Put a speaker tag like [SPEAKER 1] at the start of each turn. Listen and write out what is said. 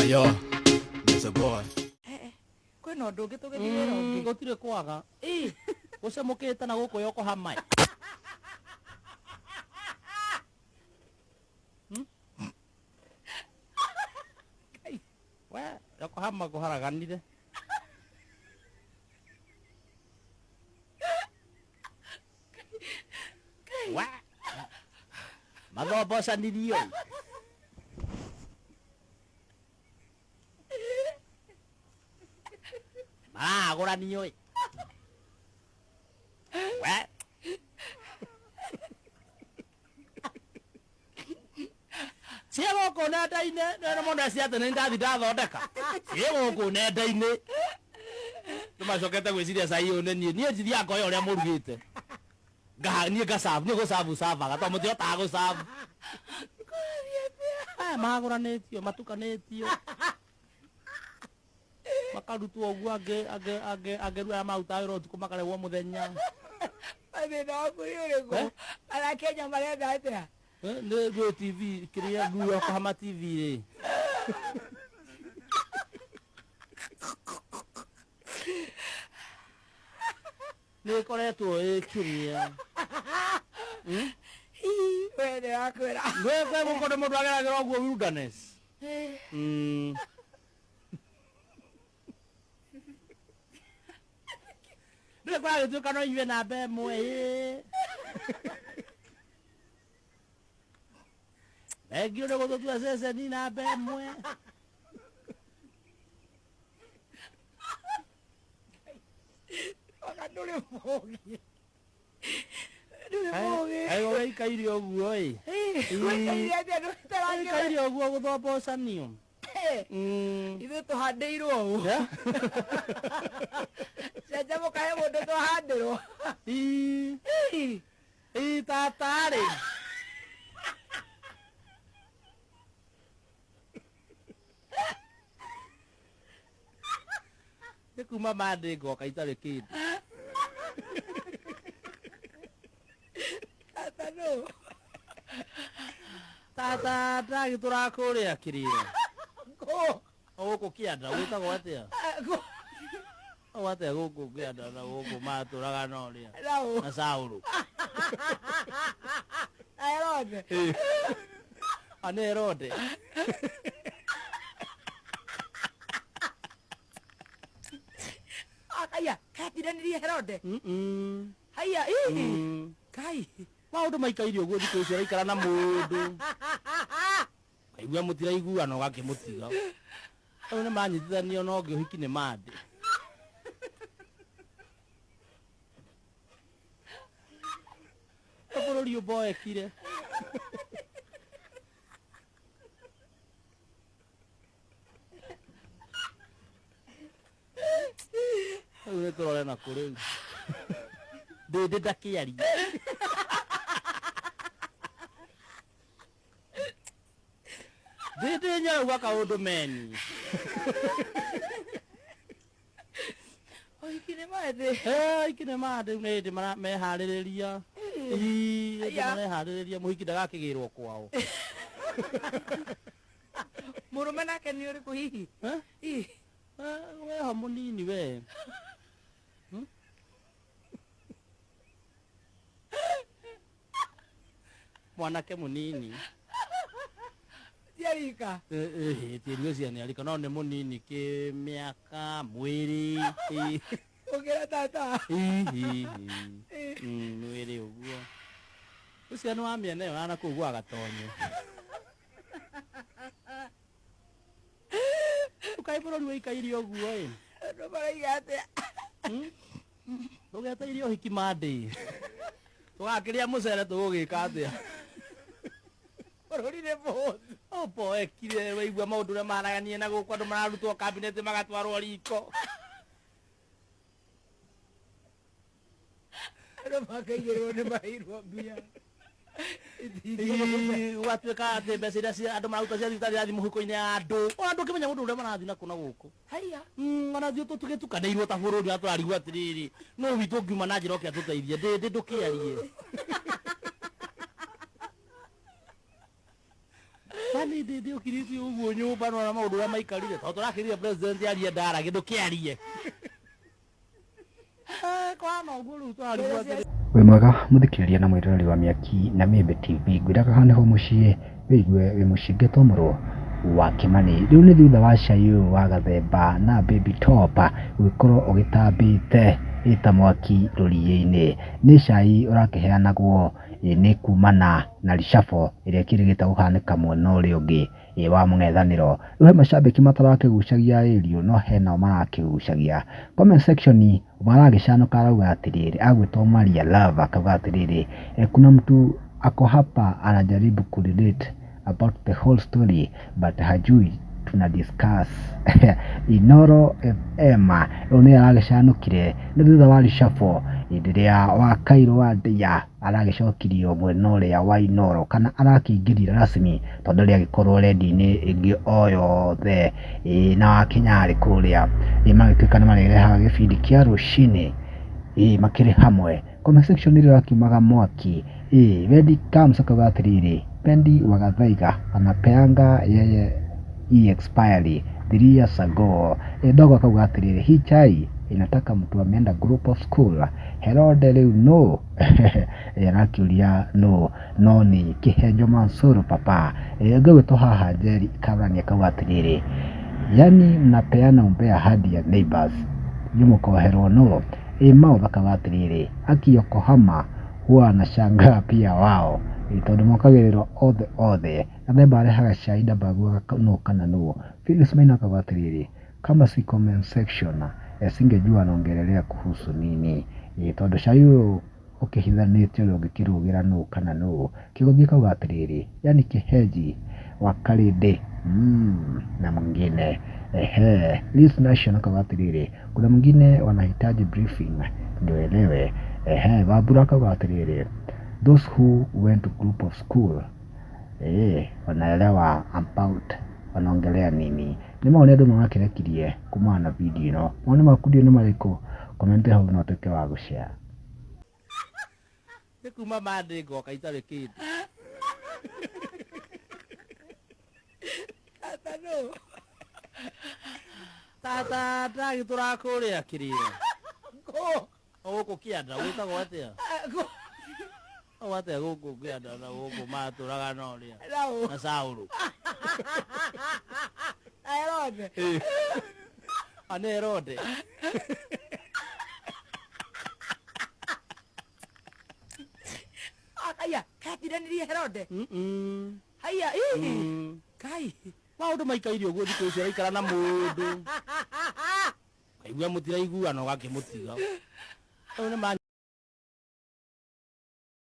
[SPEAKER 1] Yo, Mr. Boy.
[SPEAKER 2] Kwĩna ũndũ ũngĩ tũgĩthiĩ wĩra ũngĩ.
[SPEAKER 3] Gũtirĩ kwaga.
[SPEAKER 2] Ĩ,
[SPEAKER 3] Gũcemũkĩte na gũkũ Yokohama. We, Yokohama kũharaganire. We. Mathombocanirio. Maragũranio. We. Ciĩ gũkũ nenda-inĩ, nĩ mũndũ eci atĩ nĩ ndathi ndathondeka. Ciĩ gũkũ nenda-inĩ. Nĩmacokete gwĩciria cai ũyũ nĩ niĩ. Niĩ njithiaga ngoya ũrĩa mũrugĩte. Ngaha niĩ ngacabu, niĩ gũcabu cabaga tondũ mũtihotaga gũcabu. Aya magũranĩtio, matukanĩtio. Makarutwo ũguo angĩ angĩ angĩ angĩ rĩu arĩa marutaga wĩra ũtukũ makarehwo mũthenya.
[SPEAKER 2] Thĩna waku nĩ ũrĩkũ?
[SPEAKER 3] Eh?
[SPEAKER 2] Ara Kenya marenda atĩa?
[SPEAKER 3] Eh, nĩ Ruo TV kĩrĩa Ruo Yokohama TV rĩ. Nĩ ĩkoretwo ĩ kĩrĩa.
[SPEAKER 2] We ndĩrakwĩra.
[SPEAKER 3] Gwĩ gwĩ gũkũ nĩ mũndũ ageragĩra ũguo wilderness. Ndũrĩ kũragĩtuĩka no inyuĩ namba ĩmwe ĩ. Thengiũ nĩ gũtũtua ceceni namba ĩmwe.
[SPEAKER 2] Ona ndũrĩ mũũgĩ. Ndũrĩ mũũgĩ.
[SPEAKER 3] Kaĩ ũraikaire ũguo ĩ.
[SPEAKER 2] Ũikaire atĩa ndũtarangĩra?
[SPEAKER 3] Ũikaire ũguo gũthombocanio.
[SPEAKER 2] Ithuĩ tũhandĩirwo ũũ. Canjamũka he mũndũ twahandĩrwo.
[SPEAKER 3] Ii. Ii tata rĩ. Nĩ kuma mandĩ ngoka itarĩ kĩndũ.
[SPEAKER 2] Tata nũ?
[SPEAKER 3] Tata ndagĩtũraga kũrĩa kĩrĩa.
[SPEAKER 2] Kũ?
[SPEAKER 3] Gũkũ kĩanda gwĩtagwo atĩa?
[SPEAKER 2] Kũ?
[SPEAKER 3] Gwĩtagwo atĩa gũkũ kĩanda na gũkũ matũraga na ũrĩa?
[SPEAKER 2] Na ũ?
[SPEAKER 3] Na Saũlũ.
[SPEAKER 2] Na Herode.
[SPEAKER 3] A nĩ Herode.
[SPEAKER 2] Haya, katinanirie Herode.
[SPEAKER 3] Mm-mm.
[SPEAKER 2] Haya, ii.
[SPEAKER 3] Mm.
[SPEAKER 2] Kai.
[SPEAKER 3] Maũndũ maikaire ũguo thikũ ici ũraikara na mũndũ. Kaigua mũtiraiguana ũgakĩmũtiga. Rĩu nĩ manyitithanio na ũngĩ ũhiki nĩ mandĩ. Bũrũri ũmboekire. Rĩu nĩ tũrore na kũ rĩu. Ndĩndĩ ndakĩaria. Ndĩndĩ nyarauga kaũndũ meni.
[SPEAKER 2] Ũhiki nĩ mandĩ.
[SPEAKER 3] Eh, iki nĩ mandĩ nĩ hĩndĩ meharĩrĩria. Ii, hĩndĩ
[SPEAKER 2] Aya.
[SPEAKER 3] mareharĩrĩria mũhiki ndagakĩgĩrwo kwao.
[SPEAKER 2] Mũrũme nake nĩ ũrĩkũ hihi?
[SPEAKER 3] Eh?
[SPEAKER 2] Ii.
[SPEAKER 3] Eh, weho mũnini we. Mwanake mũnini.
[SPEAKER 2] Ti arika.
[SPEAKER 3] Tĩri ũcio nĩ arika no nĩ mũnini kĩmĩaka mwĩrĩ. Ĩ,
[SPEAKER 2] Ũkĩra tata.
[SPEAKER 3] ĩ, ĩ, ĩ. Mwĩrĩ ũguo. Ũcio nĩ wa mĩena ĩyo ya nakũu gwa Gatonyo. Kaĩ bũrũri wĩikaire ũguo ĩ.
[SPEAKER 2] Andũ maraiga atĩa?
[SPEAKER 3] Tũgeteire ũhiki mandĩ. Tũgakĩrĩa mũcere tũgũgĩka atĩa?
[SPEAKER 2] Bũrũri nĩ mũhũthũ.
[SPEAKER 3] Ũmboekire waigua maũndũ ũrĩa maharaganie na gũkũ andũ mararutwo kabineti magatwarwo riko.
[SPEAKER 2] Andũ makaigĩrwo nĩ maheirwo mbia.
[SPEAKER 3] Ii, gũgatuĩka atĩ mbeca iria andũ mararuta cia thibitarĩ irathiĩ mũhuko-inĩ ya andũ. Ona ndũngĩmenya mũndũ ũrĩa marathiĩ nakũ na gũkũ.
[SPEAKER 2] Haya.
[SPEAKER 3] Ona ithuĩ tũgĩtukanĩirwo ta bũrũri ũrĩa tũrarigwo atĩrĩrĩ, nũ witũ ũngiuma na njĩra oke atũteithie, ndĩndĩ ndũkĩarie. Yani ndä å kirä tie å guo nyå mba nona maå ndå å rä a maikarire tondå tå rakä rire president arie ndara gä ndå kä arie kwana å guo rä u twarigwo atä
[SPEAKER 4] Wĩ mwega mũthikĩrĩria na mwĩroreri wa Mĩaki na Mĩembe TV, ngwĩraga haha nĩho mũciĩ wĩigue wĩ mũciĩ ngĩtwo wa Kĩmani. Rĩu nĩ thutha wa cai ũyũ wa Gathemba na Baby Top gũgĩkorwo ũgĩtambĩte ĩta mwaki rũriĩ-inĩ. Nĩ cai ũrakĩheanagwo nĩ kumana na reshuffle ĩrĩa ĩkĩrĩgĩte kũhanĩka mwena ũrĩa ũngĩ wa mũng'ethanĩro. Rĩu he macambĩki matarakĩgucagia ĩriũ no henao marakĩgucagia. Comment section ũmwe aragĩcanũka arauga atĩrĩrĩ, agwĩtwo Maria Love akauga atĩrĩrĩ, kuna mtu ako hapa anajaribu kurelate about the whole story but hajui tuna discuss Inoro FM. Rĩu nĩ aragĩcanũkire nĩ thutha wa reshuffle hĩndĩ ĩrĩa wa Kairũ wa Ndeia aragĩcokirio mwena ũrĩa wa Inoro kana arakĩingĩrire rasmi tondũ ndarĩ agĩkorwo redio-inĩ ĩngĩ o yothe ĩĩ na Wakinyarĩ kũrĩa ĩĩ magĩtuĩka nĩ marĩrehaga gĩbindi kĩa rũcinĩ ĩĩ makĩrĩ hamwe. Comment section ĩrĩa ĩrakiumaga mwaki ĩĩ Wendi Kams akauga atĩrĩrĩ, Pendi wa Gathaiga anapeanga yeye hii expiry 3 years ago. Dogo akauga atĩrĩrĩ, hii chai inataka mtu ameenda group of school. Herode rĩu no arakĩũria no no nĩ Kĩhenjo Mansur papa. Ngũgwĩtwo haha Njeri Karani akauga atĩrĩrĩ, yani mnapeana umbea hadi ya neighbors mũkoherwo no. Mouth akauga atĩrĩrĩ, aki Yokohama huwa anashangaa pia wao tondũ mokagĩrĩrwo othe othe. Gathemba arehaga cai ndambaguaga nũ kana nũ. Phyllis Maina akauga atĩrĩrĩ, kama si comment section singejua anaongelelea kuhusu nini tondũ cai ũyũ ũkĩhithanĩtio ũrĩa ũngĩkĩrũgĩra nũ kana nũ. Kĩgũthiĩ akauga atĩrĩrĩ, yani Kĩhenji wa Karĩndĩ na mwingine ehe. Liz Nation akauga atĩrĩrĩ, kuna mwingine wanahitaji briefing ndio elewe. Ehe, Wambura akauga atĩrĩrĩ, those who went to group of school wanaelewa about wanaongelea nini. Nĩ maũndũ andũ marakĩrekirie kumana na video ĩno. Mawoni maku ndiũĩ nĩ marĩkũ? Comment hau na ũtuĩke wa gũshare.
[SPEAKER 3] Nä kuma mandä ngoka itarä kä ndå
[SPEAKER 2] Tata no.
[SPEAKER 3] tata ndagä tå rakå rä a kä rä
[SPEAKER 2] Kũ?
[SPEAKER 3] ro gå kå kä anda gwä tagwo atä a
[SPEAKER 2] Kũ?
[SPEAKER 3] atä a gå kå kä anda na gå kå matå raga na å rä a
[SPEAKER 2] Na ũ?
[SPEAKER 3] na Saũlũ
[SPEAKER 2] Na Herode.
[SPEAKER 3] Ane Herode.
[SPEAKER 2] Aya, katindanĩrie Herode.
[SPEAKER 3] Mm-mm.
[SPEAKER 2] Haya, ii. Kai.
[SPEAKER 3] Maũndũ maikaire ũguo thikũ ici ũraikara na mũndũ kaigua mũtiraiguana ũgakĩmũtiga rĩu nĩ